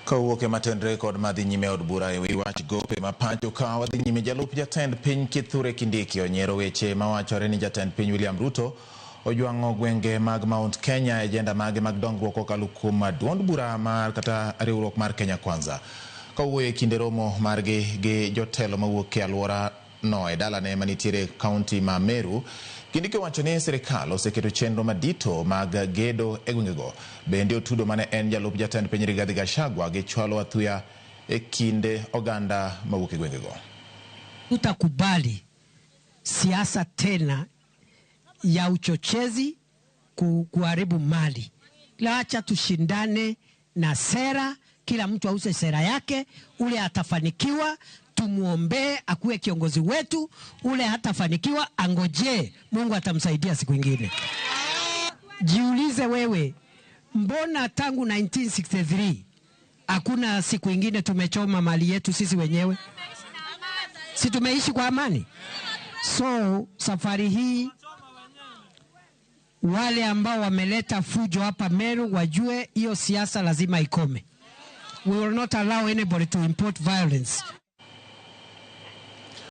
Kawuok e matenre kod madhi nyime od bura e wi wach gope ma pacho ka wadhi nyime, jalup jatend piny Kithure Kindiki onyiero weche mawachore ni jatend piny William Ruto ojwang'o gwenge mag Mount Kenya e agenda mage mag dongruok kokalo kuom duond bura mar kata riwruok mar Kenya Kwanza. Kawuoyo e kinde romo margi gi jotelo mawuok e alwora no e dalane manitiere kaunti ma Meru, Kindiki owacho ni sirikal oseketo chenro madito mag gedo e gwengego. Bende otudo mane en jalup jatend piny Rigathi Gachagua gi chwalo athuya e kinde oganda mawuok e gwengego. Tutakubali siasa tena ya uchochezi kuharibu mali. Acha tushindane na sera, kila mtu auze sera yake. Ule atafanikiwa tumuombee akuwe kiongozi wetu, ule hatafanikiwa angojee, Mungu atamsaidia siku ingine. Jiulize wewe, mbona tangu 1963 hakuna siku ingine tumechoma mali yetu sisi wenyewe? Si tumeishi kwa amani? So safari hii wale ambao wameleta fujo hapa Meru wajue hiyo siasa lazima ikome. We will not allow anybody to import violence.